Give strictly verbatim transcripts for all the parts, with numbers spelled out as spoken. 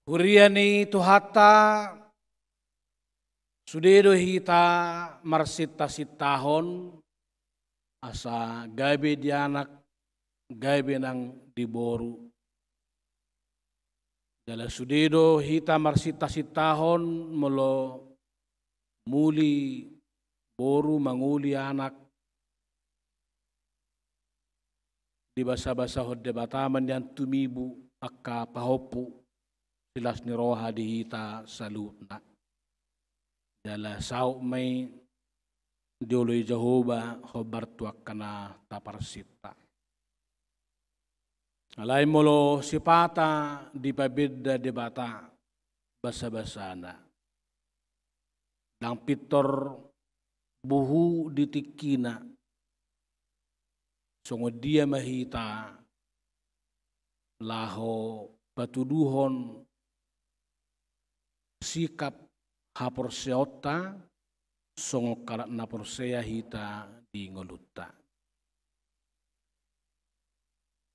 Huria ni Tuhanta, sude do hita marsinta-sintahon, asa gabe di anak, gabe nang di boru. Jala sude do hita marsinta-sintahon molo muli boru mangoli anak, dibasa-basahon Debata ma nian tumibu angka pahompu silas ni roha di hita saluhutna. Jala saut ma i dioloi Jahowa hombar tu angka na taparsinta. Alai molo sipata dipabenda Debata basa-basana, ndang pintor buhu di tingkina, songon dia ma hita laho patuduhon sikap haporseaonta songon halak na porsea hita di ngolunta.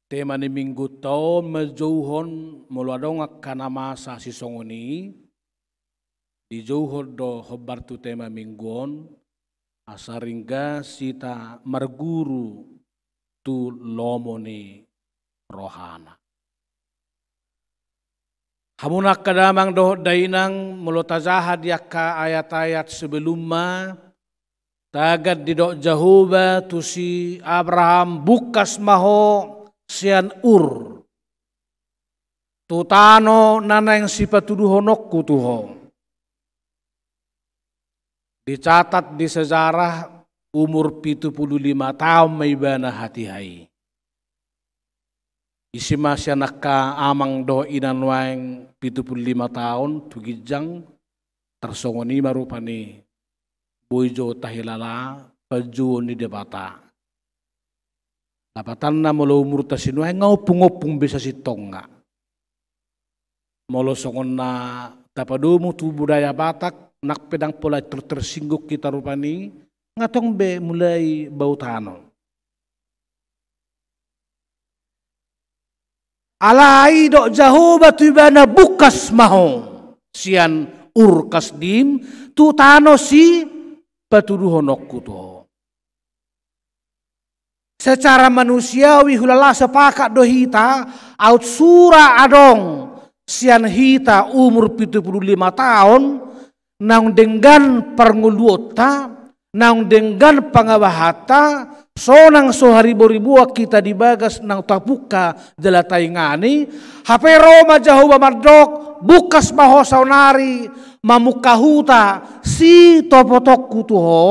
Tema ni minggunta on manjouhon molo adong angka na masa sisongon i, dijouhon do hombar tu tema minggu on, asa ringgas hita marguru tu lomo ni rohana. Hamu angka damang dohot dainang, molo tajaha di angka ayat-ayat sebelumna, tagan didok Jahowa tu si Abraham, bungkas ma ho sian Ur tu tano na naeng sipatuduhononku tu ho. Dicatat di sejarah umur pitu pulu lima taon ma ibana hatiha i. Isi ma sian angka amang dohot inang nuaeng pitu pulu lima taon tu ginjang, tarsongon i ma rupani boi jo tahilala panjouon ni Debata. Lapatanna molo umurta sinuaeng nga ompung-ompung be sasintongna. Molo songon na tapadomu tu budaya Batak, nang pe ndang pola ter-, tersinggung hita rupani, nga tong be mulai bau tano. Alai didok Jahowa tu ibana, bungkas ma ho sian Ur Kasdim tu tano sipatuduhononku tu ho. Secara manusiawi hulala sepakat do hita, aut sura adong sian hita umur pitu pulu lima taon, naung denggan parngoluonta, naung denggan pangabahanta, sonang so haribo-riboan hita di bagas naung tapungka jala taingani, hape ro ma Jahowa mandok, bungkas ma ho saonari mamungka huta sitopotonku tu ho,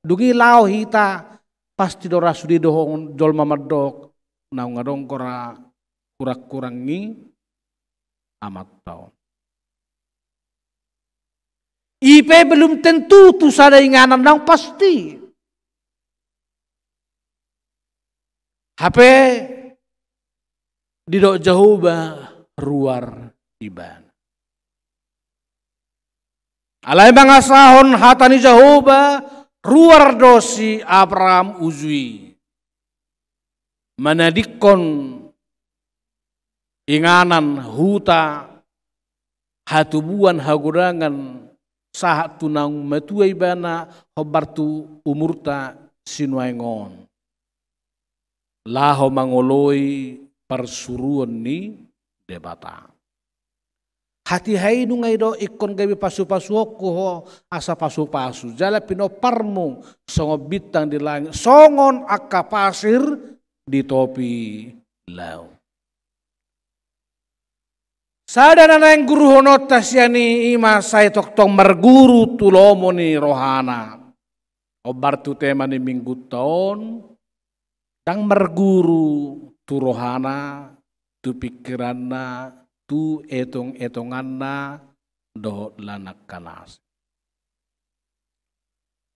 dung i laho hita, pasti do ra sude dohonon jolma mandok, naung adong do ra hurang-hurang ni amanta on. I pe belum tentu tu sada inganan naung pasti. Hape didok Jahowa ruar ibana. Alai mangasahon hata ni Jahowa, ruar do si Abraham uju i. Manadingkon inganan, huta, hatubuan, hagodangan, sahat tu naung matua ibana hombar tu umurta sinuaeng on. Laho mangoloi parsuruon ni Debata. Hatiha i nunga didok, ingkon gabe pasu-pasuonku ho asa pasu-pasu, jala pinomparmu songon bintang di langit, songon angka pasir di topi laut. Sada na naeng guruhononta sian i, i ma sai tongtong marguru tu lomo ni rohana. Hombar tu tema ni minggunta on, ndang marguru tu rohana, tu pingkiranna, tu etong-etonganna, dohot lan angka na asing.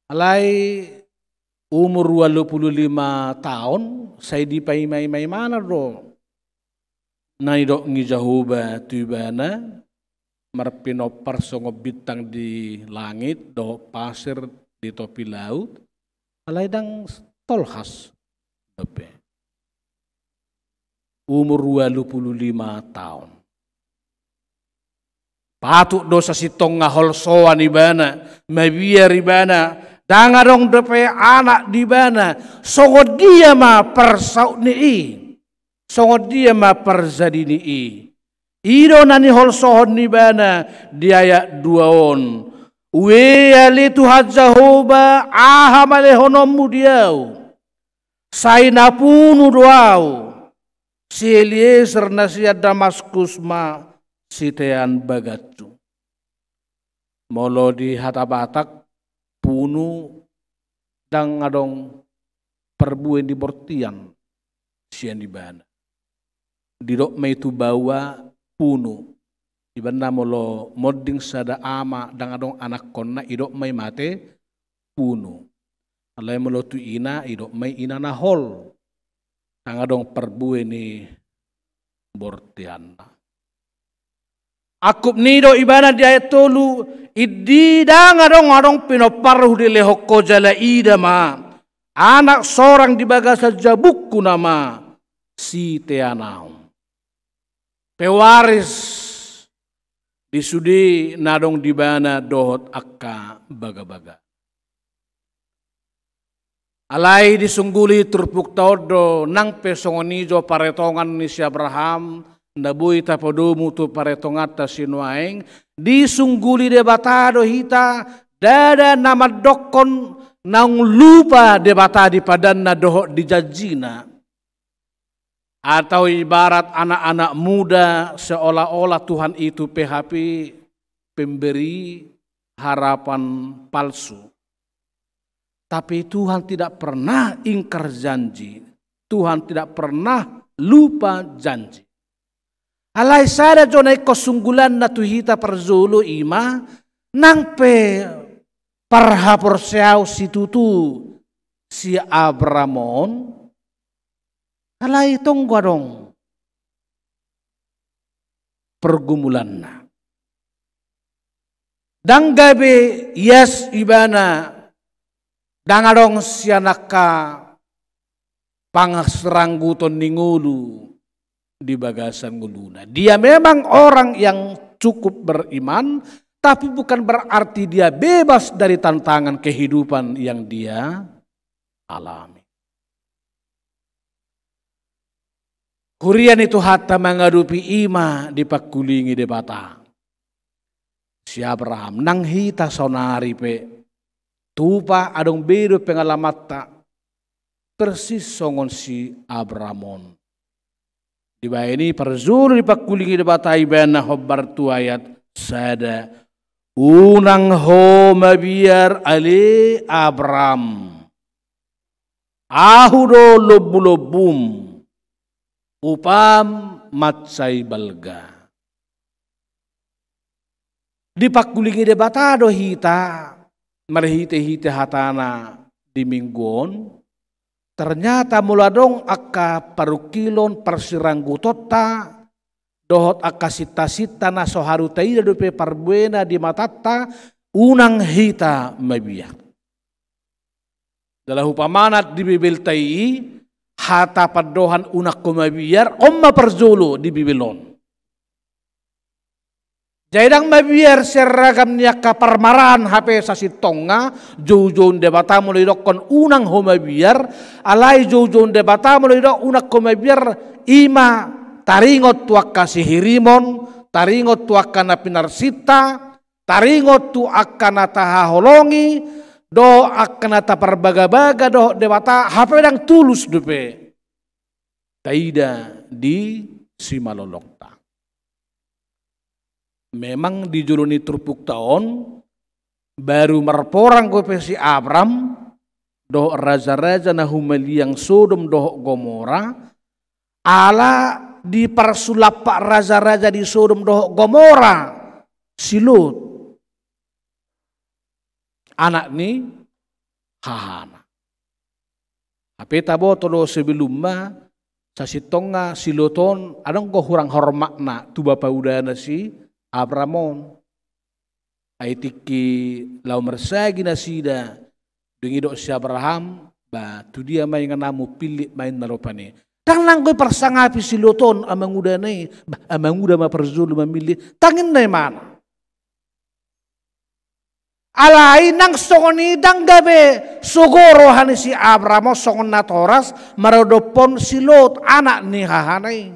Alai umur ualu pulu lima taon, sai dipaima-ima ibana do na nidok ni Jahowa tu ibana, marpinompar songon bintang di langit dohot pasir di topi laut, alai ndang tolhas dope. Umur ualu pulu lima taon. Patut do sasintongna holsoan ibana, mabiar ibana, ndang adong dope anak di ibana. Songon dia ma parsaut ni i? Songon dia ma parjadi ni i? I do na niholsohon ni ibana di ayat dua on: Ue ale Tuhan Jahowa, aha ma lehononmu di ahu? Sai na punu do ahu. Si Eliezer na sian Damaskus ma sitean bagashu. Molo di hata Batak, punu ndang adong parbue ni bortian sian ibana. Didok ma i tu baoa punu. Ibana molo monding sada ama ndang adong anakkonna, idok ma i mate punu. Alai molo tu ina, idok ma i ina na hol. Ndang adong parbue ni bortianna. Angkup ni i do ibana di ayat tolu: Indi ndang adong adong pinomparhu dilehon ho jala ida ma, anak sorang di bagasan jabungku nama sitean ahu. Pewaris di sude na adong di ibana dohot angka bagabaga. Alai disungguli turpukta on do, nang pe songon i jo paretongan ni si Abraham, na boi tapadomu tu paretonganta sinuaeng, disungguli Debata do hita, ndada na mandokkon naung lupa Debata di padanna dohot di janjina. Atau ibarat anak-anak muda, seolah-olah Tuhan itu P H P, pemberi harapan palsu. Tapi Tuhan tidak pernah ingkar janji. Tuhan tidak pernah lupa janji. Alai sada jo na ingkon sunggulanna tu hita parjolo, i ma nang pe parhaporseaon situtu si Abraham on, alai tong do adong pergumulanna. Ndang gabe ias ibana, ndang adong sian angka pangasrangguton ni ngolu di bagasan ngoluna. Dia memang orang yang cukup beriman, tapi bukan berarti dia bebas dari tantangan kehidupan yang dia alami. Huria ni Tuhanta, mangadopi i ma dipangkulingi Debata si Abraham. Nang hita saonari pe tupa adong be do pengalamanta persis songon si Abraham on. Dibaen i parjolo dipangkulingi Debata ibana hombar tu ayat sada: Unang ho mabiar ale Abraham. Ahu do lombulombum, upam mansai balga. Dipangkulingi Debata do hita marhitehite hatana di minggu on. Ternyata molo adong angka parungkilon, parsiranggutonta dohot angka sintasinta na so haru taida dope parbuena di matanta, unang hita mabiar. Jala umpamana di Bibelta i, hata pandohan unang ho mabiar, on ma parjolo di Bibel on. Jadi ndang mabiar sian ragam ni angka parmaraan hape sasintongna, joujou ni Debata molo didokkon unang ho mabiar, alai joujou ni Debata molo didok unang ho mabiar, i ma taringot tu angka sihirimon, taringot tu angka na pinarsinta, taringot tu angka na tahaholongi, dohot angka na taparbagabaga dohot Debata, hape ndang tulus dope taida di simalolongta. Memang di jolo ni turpukta on, baru marporang dope si Abram dohot raja-raja na humaliang Sodom dohot Gomora, ala diparsulampak raja-raja di Sodom dohot Gomora si Lot, anak ni hahana. Hape taboto do sebelumna, sasintongna si Lot on adong do hurang hormatna tu bapa udana si Abram on. Ai tingki laho marsagi nasida, dung i didok si Abraham, ba tu dia ma ingananmu, pillit ma inna rupani. Ndang nanggo diparsangapi si Lot on amangudana i, ba amanguda ma parjolo mamillit, ndang ninna ibana. Alai nang songon i ndang gabe sogo roha ni si Abraham on songon natoras maradophon si Lot, anak ni hahana i.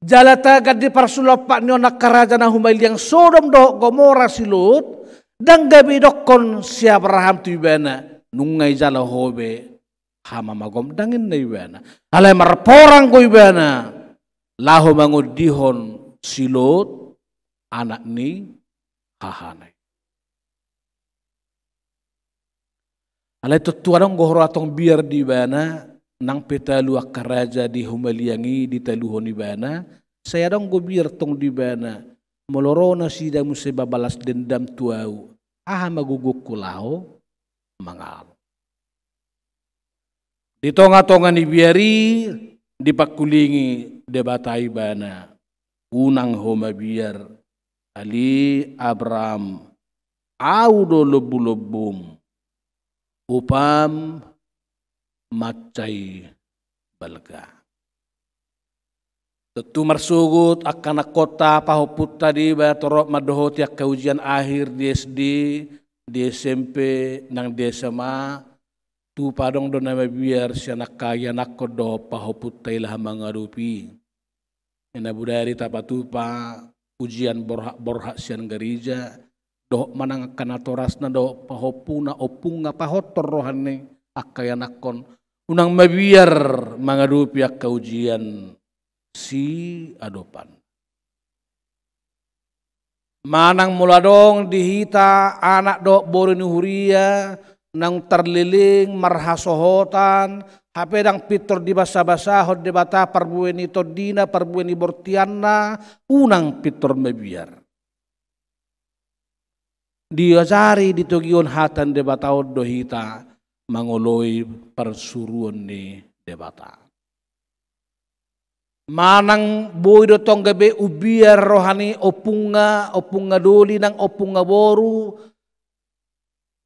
Jala tagan di parsulompat ni on angka raja na humaliang Sodom dohot Gomora si Lot, ndang gabe didokkon si Abraham tu ibana, nunga i jala ho be hamamagom, ndang ninna ibana. Alai marporang do ibana laho mangondihon si Lot, anak ni hahana i. Alai tontu adong do roha tong biar di ibana, nang pe talu angka raja di humaliang i ditaluhon ibana, sai adong do biar tong di ibana, molo ro nasida muse mambalas dendam tu ahu, aha ma gogoku laho mangalo. Di tonga-tonga ni biar i dipangkulingi Debata ibana, unang ho mabiar, ale Abraham, ahu do lombu-lombum, upam mansai balga. Tontu marsogot angka anakkonta, pahompunta, deba torop mandohoti angka ujian akhir di S D, di S M P, nang di S M A, tupa adong do na mabiar sian angka ianakhon dohot pahompunta i laho mangadopi. Ina budari tapatupa ujian borhat-borhat sian gareja, dohot manang angka natorasna dohot pahompuna, ompungna pahompu roha ni angka ianakhon, unang mabiar mangadopi angka ujian siadopan. Manang molo adong di hita anak dohot boru ni huria naung tarleleng marhasohotan, hape ndang pintor dibasa-basahon Debata parbue ni tondina, parbue ni bortianna, unang pintor mabiar. Diajari, ditogihon hata ni Debata on do hita mangoloi parsuruon ni Debata. Manang boi do tong gabe umbiar roha ni ompungna, ompungna doli nang ompungna boru,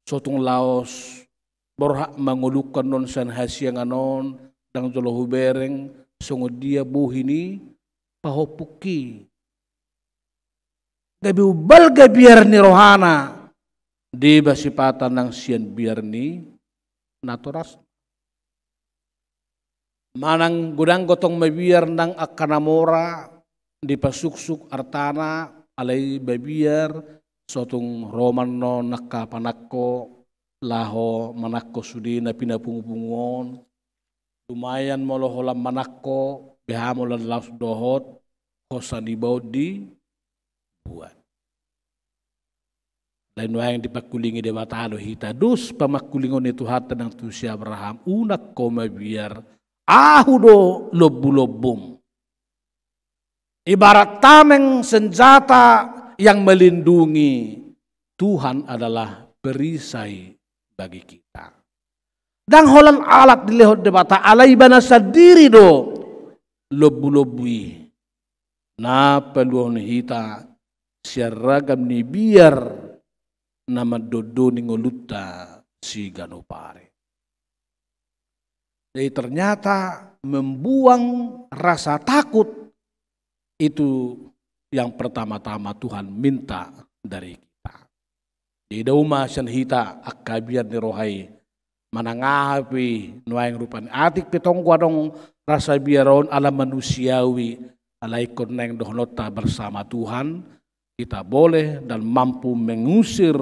so tung laos borhat mangolungkon on sian hasiangan on, ndang jolo hubereng songon dia bohi ni pahompungki. Gabe umbalga biar ni rohana, deba sipata nang sian biar ni natorasna. Manang godang do tong mabiar nang angka na mora dipasuksuk artana, alai mabiar so tung ro ma annon angka panangko laho manangko sude na pinapungu-pungu on. Lumayan molo holan manangko, beha molo laos dohot hosa ni baon dibuat. Alai nuaeng dipangkulingi Debata do hita, dos pamangkulingon ni Tuhanta nang tu si Abraham, unang ho mabiar, ahu do lombu-lombum. Ibarat tameng, senjata yang melindungi, Tuhan adalah perisai bagi kita. Ndang holan alat dilehon Debata, alai Ibana sandiri do lombu-lombu i na paluahon hita sian ragam ni biar na mandondoni ngolunta siganup ari. Jadi ternyata membuang rasa takut itu yang pertama-tama Tuhan minta dari kita. Jadi dao ma sian hita angka biar ni roha i, manang aha pe nuaeng rupani. Atik pe tong do adong rasa biar on ala manusiawi, alai ingkon naeng dohononta bersama Tuhan, kita boleh dan mampu mengusir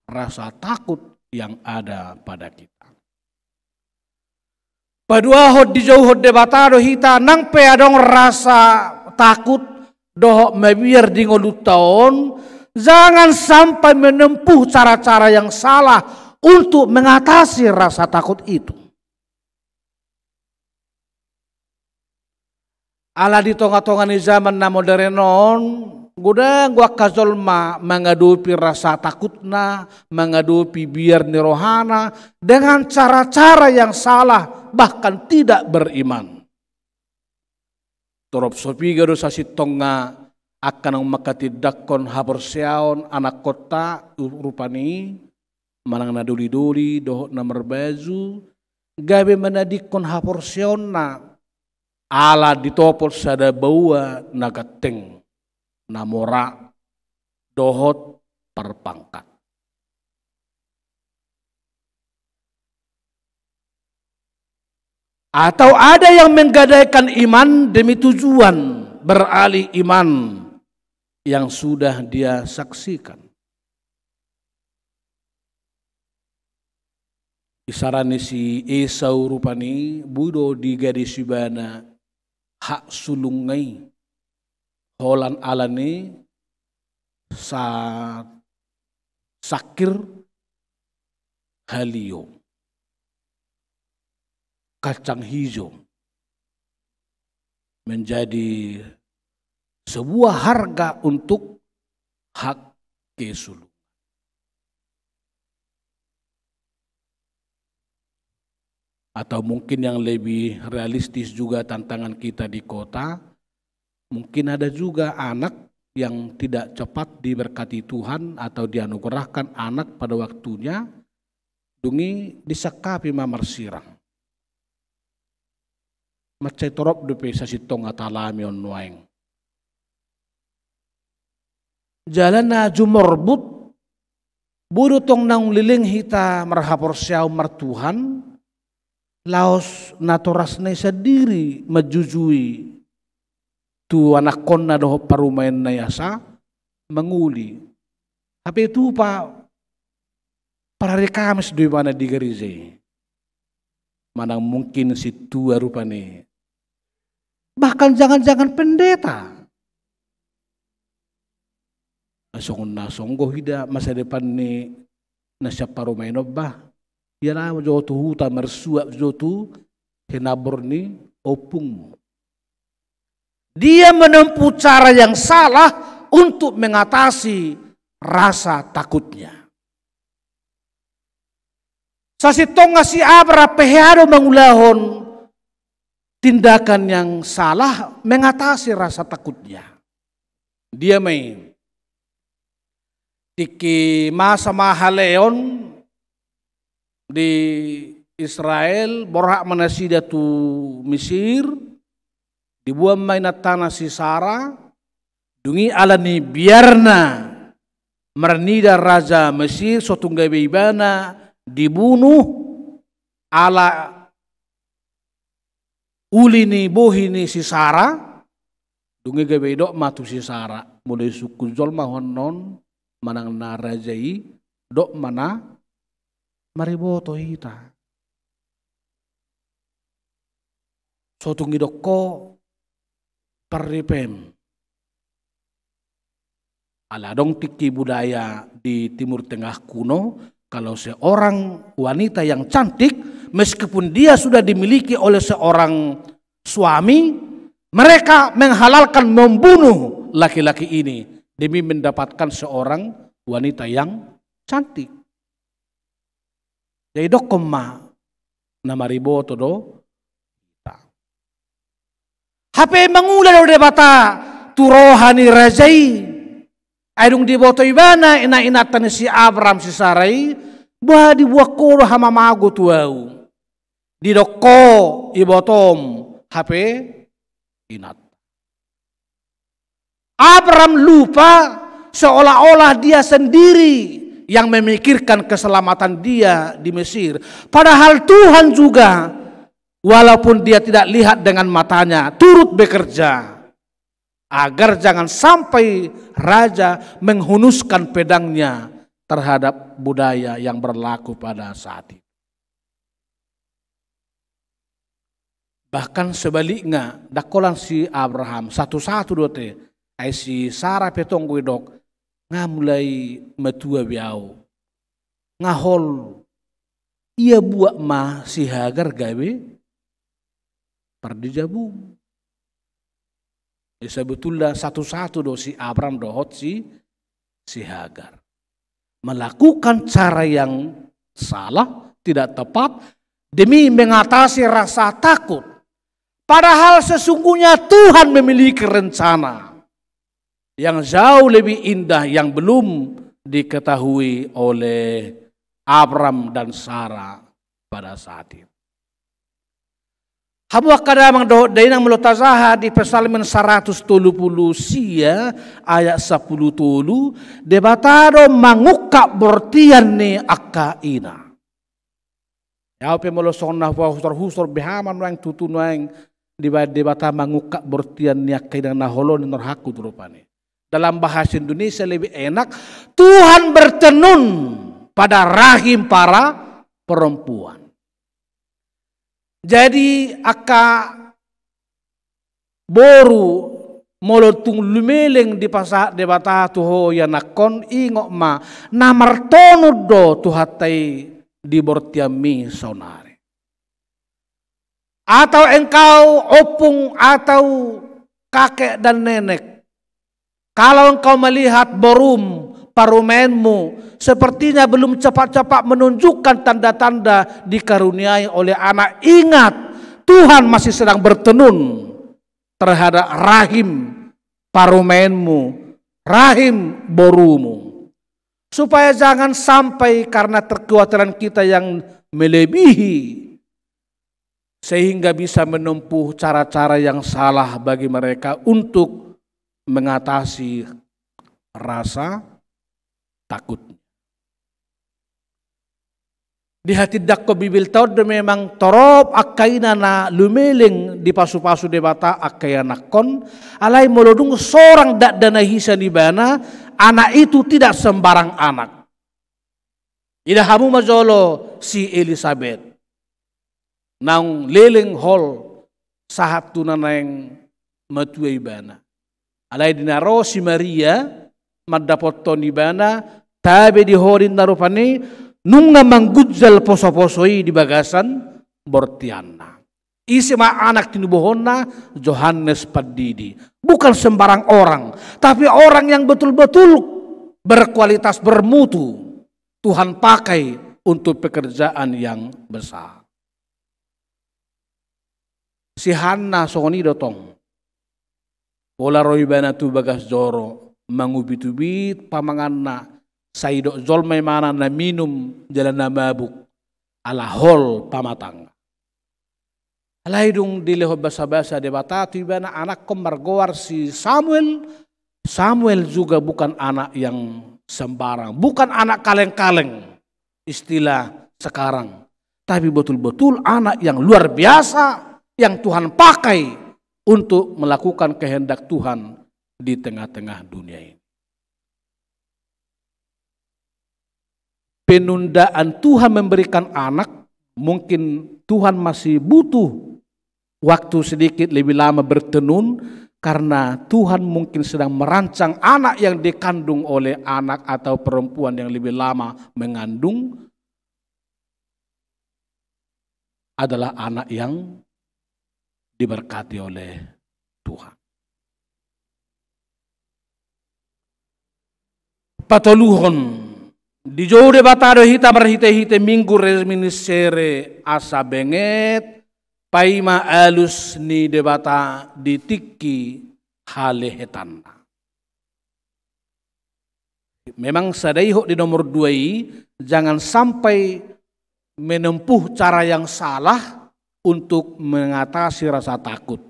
rasa takut yang ada pada kita. Paduahon, dijouhon Debata do hita, nang pe adong rasa takut dohot mabiar di ngolunta on, jangan sampai menempuh cara-cara yang salah untuk mengatasi rasa takut itu. Ala di tonga-tonga ni zaman na modern on, godang do angka jolma mangadopi rasa takutna, mangadopi biar ni rohana dengan cara-cara yang salah, bahkan tidak beriman. Torop so piga do sasintongna angka naung mangkatindangkon haporseaon anakkonta rupani, manang na doli-doli dohot na marbaju, gabe manadingkon haporseaonna ala ditopot sada baoa na ganteng, na mora, dohot perpangkat. Atau ada yang menggadaikan iman demi tujuan beralih iman yang sudah dia saksikan. Isarani si Esau rupani, boi do digadis ibana hak sulungna i, holan alani sa-, sangkir halio, kacang hijau, menjadi sebuah harga untuk hak kesulungan. Atau mungkin yang lebih realistis juga tantangan kita di kota, mungkin ada juga anak yang tidak cepat diberkati Tuhan atau dianugerahkan anak pada waktunya, dung i disangkapi ma marsirang. Mansai torop dope sasintongna talami on nuaeng. Jala na jumorbut, boi do tong naung leleng hita marhaporseaon martuhan, laos natorasna i sandiri manjujui tu anakkonna dohot parumaenna i asa mangoli. Hape tupa parari Kamis do ibana di gareja i. Manang mungkin sintua rupani. Bahkan jangan-jangan pendeta. Songon na songon i da masa depan ni na sian parumaen on bah. Ia na jo tu huta marsuap jo tu hinambor ni ompungmu. Dia menempuh cara yang salah untuk mengatasi rasa takutnya. Sasintongna si Abraham pe hea do mangulahon tindakan yang salah mengatasi rasa takutnya. Dia main tingki masa ma haleon di Israel, borhat ma nasida tu Mesir, diboan ma inantana si Sara, dung i alani biarna marnida raja Mesir, so tung gabe ibana dibunuh ala uli ni bohi ni si Sara, dung i gabe didok ma tu si Sara, molo isungkun jolma ho annon manang na raja i, dok ma na mariboto hita. So tung didok ho parripem. Ala adong tingki budaya di Timur Tengah kuno, kalau seorang wanita yang cantik, meskipun dia sudah dimiliki oleh seorang suami, mereka menghalalkan membunuh laki-laki ini demi mendapatkan seorang wanita yang cantik. Jadi dokkon ma na mariboto do hita. Hape mangula do Debata tu roha ni raja i. Ai dung diboto ibana ina-, inanta ni si Abraham si Sara i, boha dibuat ho do hamamago tu ahu. Didok ho ibotom hape inanta. Abraham lupa seolah-olah dia sendiri yang memikirkan keselamatan dia di Mesir. Padahal Tuhan juga, walaupun dia tidak lihat dengan matanya, turut bekerja agar jangan sampai raja menghunuskan pedangnya terhadap budaya yang berlaku pada saat itu. Bahkan sebaliknya, ndang holan si Abraham, satu-satu do ate, ai si Sara pe tong didok, nga mulai matua be ahu. Nga hol, ia buat ma si Hagar gabe pardijabung. Jadi sebetulnya satu-satu do si Abraham dohot si, si Hagar. Melakukan cara yang salah, tidak tepat, demi mengatasi rasa takut. Padahal sesungguhnya Tuhan memiliki rencana yang jauh lebih indah yang belum diketahui oleh Abram dan Sara pada saat itu. Hamu angka damang dohot dainang, molo tajaha di Psalmen saratus tolu pulu sia ayat sampulu tolu, Debata do mangungkap bortian ni angka ina. Ia pe molo songon na huhusor-husor be hamu nuaeng, tutu nuaeng dibaen Debata mangungkap bortian ni angka ina na holong ni rohangku tu rupani. Dalam bahasa Indonesia lebih enak, Tuhan bertenun pada rahim para perempuan. Jadi angka boru, molo tung lumeleng dipasahat Debata tu ho ianakhon, ingot ma, na martonun do Tuhanta i di bortianmi saonari. Atau engkau ompung atau kakek dan nenek, kalau engkau melihat borum, parumaenmu, sepertinya belum cepat-cepat menunjukkan tanda-tanda dikaruniai oleh anak, ingat, Tuhan masih sedang bertenun terhadap rahim parumaenmu, rahim borumu. Supaya jangan sampai karena kekhawatiran kita yang melebihi, sehingga bisa menempuh cara-cara yang salah bagi mereka untuk mengatasi rasa takut. Dihatindangkon Bibelta on do memang torop angka ina na lumeleng dipasupasu Debata angka ianakhon, alai molo dung sorang dakdanak hian ibana, anak itu tidak sembarang anak. Ida hamu ma jolo si Elisabet. Naung leleng hol sahat tu na naeng matua ibana. Alai di na ro si Maria mandapothon ibana, tabe di ho ninna rupani, nunga manggunjal poso-poso i di bagasan bortianna. Ise ma anak tinubuhonna? Johannes Pandidi. Bukan sembarang orang, tapi orang yang betul-betul berkualitas, bermutu. Tuhan pakai untuk pekerjaan yang besar. Si Hanna songon i do tong. Pola ro ibana tu bagas joro, mangubit-ubit pamanganna, sai didok jolma ibana na minum jala na mabuk, ala hol pamatangna. Alai dung dilehon basa-basa Debata tu ibana, anakhon margoar si Samuel. Samuel juga bukan anak yang sembarang, bukan anak kaleng-kaleng istilah sekarang, tapi betul-betul anak yang luar biasa yang Tuhan pakai untuk melakukan kehendak Tuhan di tengah-tengah dunia ini. Penundaan Tuhan memberikan anak, mungkin Tuhan masih butuh waktu sedikit lebih lama bertenun, karena Tuhan mungkin sedang merancang anak yang dikandung oleh anak atau perempuan yang lebih lama mengandung adalah anak yang diberkati oleh Tuhan. Patoluhon, dijou Debata do hita marhite-hite Minggu Reminiscere asa benget paima alus ni Debata di tingki halehetanna. Memang sada ihot di nomor dua i, jangan sampai menempuh cara yang salah untuk mengatasi rasa takut.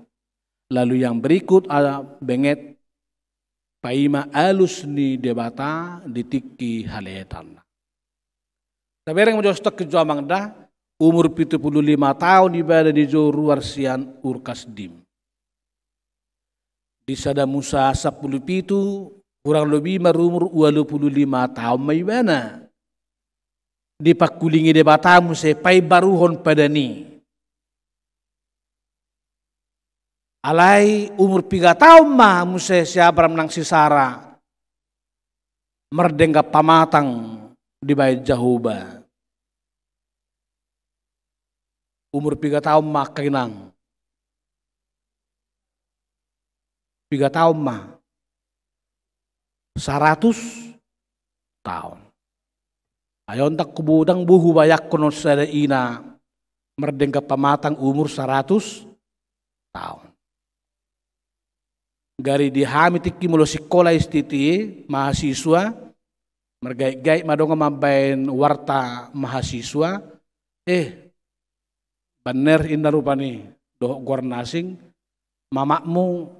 Lalu yang berikut ada benget paima alus ni Debata di tingki halehetanna. Tabereng ma jo stok jo amang da, umur pitu pulu lima taon ibana dijou ruar sian Urkasdim. Di Sada Musa sampulu pitu, kurang lobi marumur ualu pulu lima taon ma ibana. Dipangkulingi Debata muse paimbaruhon padan i. Alai umur piga taon ma muse si Abram nang si Sara mardenggan pamatang dibaen Jahowa. Umur piga taon ma angka inang? Piga taon ma? Saratus taon. Ai on ndang hubo, ndang boi hubayangkon on sada ina mardenggan pamatang umur saratus taon. Gari di hami tingki molo sikola S T T, mahasiswa, margait-gait ma dongan mambaen warta mahasiswa, eh, bener inna rupani, dohot goar na asing, mamakmu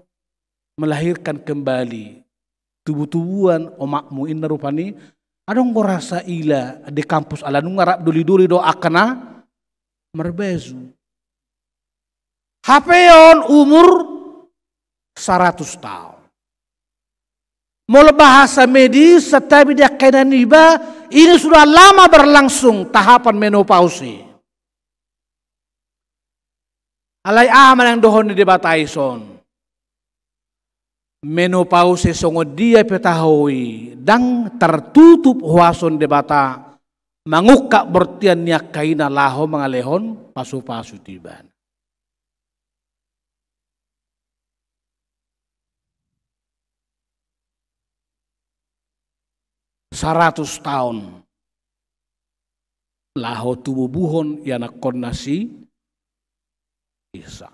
melahirkan kembali tubutubuan omakmu, inna rupani. Adong do rasa ila di kampus ala nunga rap dolidoli do angka na marbasu. Hape on umur saratus taon. Molo bahasa medis, santabi di angka ina niba, ini sudah lama berlangsung tahapan menopause. Alai aha ma naeng dohon ni Debata i son? Menopause songon dia pe taho i, ndang tartutup huaso ni Debata mangungkap bortian ni angka ina laho mangalehon pasupasu tu ibana. Saratus taon laho tububuhon ianakkonna si Isak.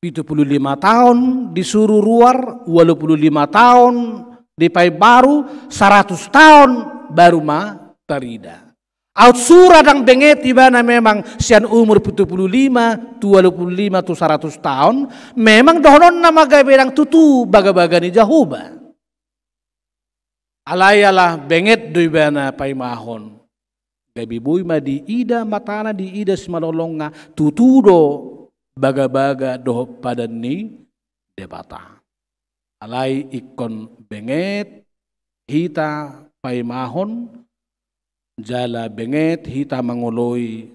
Pitu pulu lima taon disuru ruar, ualu pulu lima taon dipaimbaru, saratus taon baru ma tarida. Aut sura ndang benget ibana memang sian umur pitu pulu lima tu ualu pulu lima tu saratus taon, memang dohononna ma gabe ndang tutu bagabaga ni Jahowa. Alai ala benget do ibana paimahon. Gabe boi ma diida matana, diida simalolongna, tutu do bagabaga dohot padan ni Debata. Alai ingkon benget hita paimahon, jala benget hita mangoloi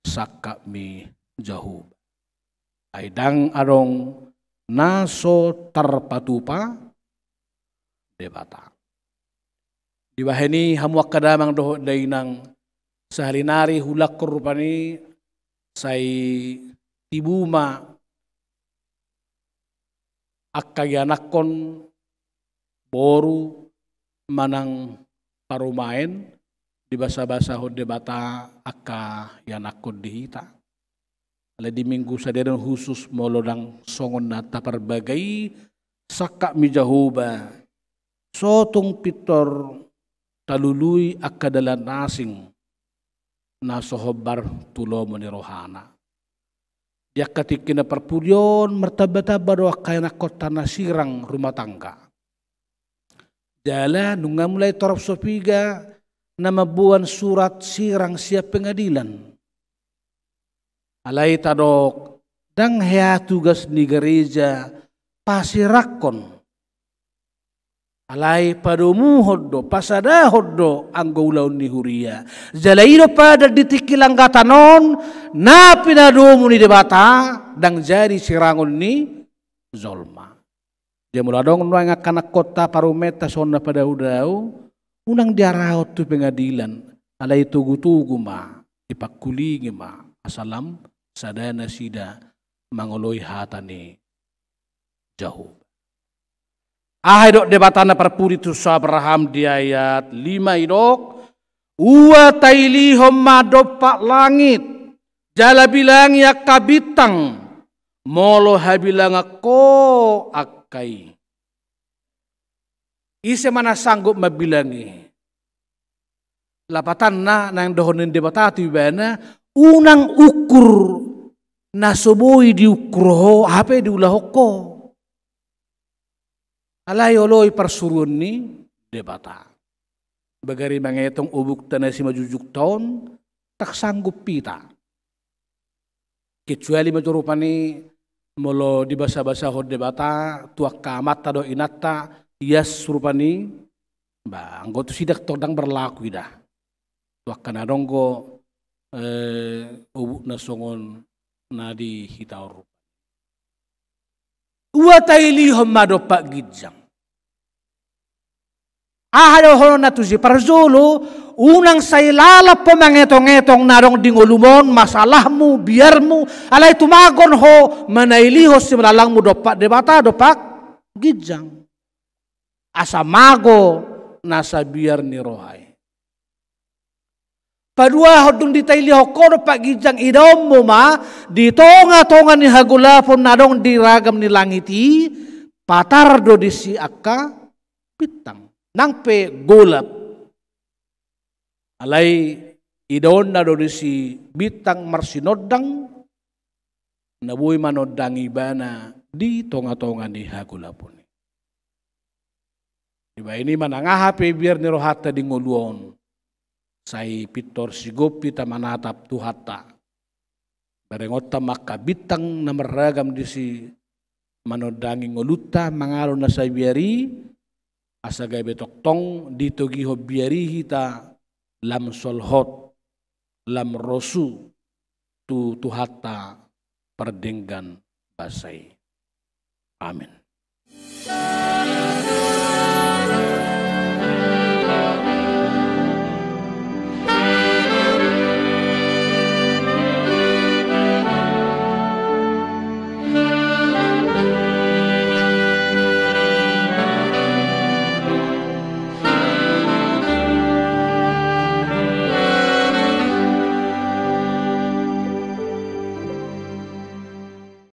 sangkap ni Jahowa. Ai ndang adong na so tarpatupa Debata. Dibahen i hamu angka damang dohot dainang, sahali nari hulangkon rupani sai tibu ma angka ianakkon, boru manang parumaen, dibasabasahon Debata angka ianakkon di hita. Alai di minggu sadari on khusus molo ndang songon na taparbaga i sangkap ni Jahowa, so tung pintor talului angka dalan asing na so hombar tu lomo ni rohana. Di angka tingki na parpudi on martambatamba do angka ianakkonta na sirang rumah tangga. Jala nunga mulai torop so piga na mamboan surat sirang sian pengadilan. Alai tadok, ndang hea tugas ni gareja pasirangkon. Alai padomuhon do, pasadahon do anggo ulaon ni huria. Jala i do padan di tingki langgatan on na pinadomu ni Debata, ndang jadi sirangon ni jolma. Jadi molo adong nuaeng angka ianakkonta parumaenta songon na padaodao, unang diarahon tu pengadilan, alai itogutogu ma, dipangkulingi ma, asa lam sada nasida mangoloi hata ni Jahowa. Aha didok Debata na parpudi tu si Abraham di ayat lima, didok, ua tailihon ma dompak langit, jala bilangi angka bintang, molo habilangan ho angka i. Ise ma na sanggup mambilangi? Lapatanna naeng dohon ni Debata tu ibana, unang ukur na so boi diukur ho, hape diulahon ho. Alai olo i parsuruon ni Debata. Bagari mangetong obukta na simanjujungta on, ndang sanggup hita. Kecuali ma jo rupani molo dibasabasahon Debata tu angka amanta dohot inanta, ias rupani, ba, anggo tu sida tong ndang berlaku i da. Tu angka na adong do, eh, obuk na songon na di hita on. Ua tailihon ma dompak ginjang. Aha dohononna tusi? Parjolo, unang sai lalap ho mangetongetong na adong di ngolum on, masalahmu, biarmu, alai tumagon ho manailihon simalangmu dompak Debata, dompak ginjang. Asa mago nasa biar ni roha i. Paduahon, dung ditailihon ho dompak ginjang, idaonmu ma di tongatonga ni hagolapon na adong di ragam ni langit i, patar do disi angka bintang. Nang pe golap, alai idaonna do disi bintang marsinondang, na boi manondangi ibana di tonga-tonga ni hagolapon i. Dibahen i manang aha pe biar ni rohanta di ngolu on, sai pintor sigompi hita manatap Tuhanta. Berengonta ma angka bintang na marragam disi manondangi ngolunta mangalo na sabiar i, asa gabe tongtong ditogihon biar i hita lam solhot, lam rosu tu Tuhanta pardenggan basa i. Amen.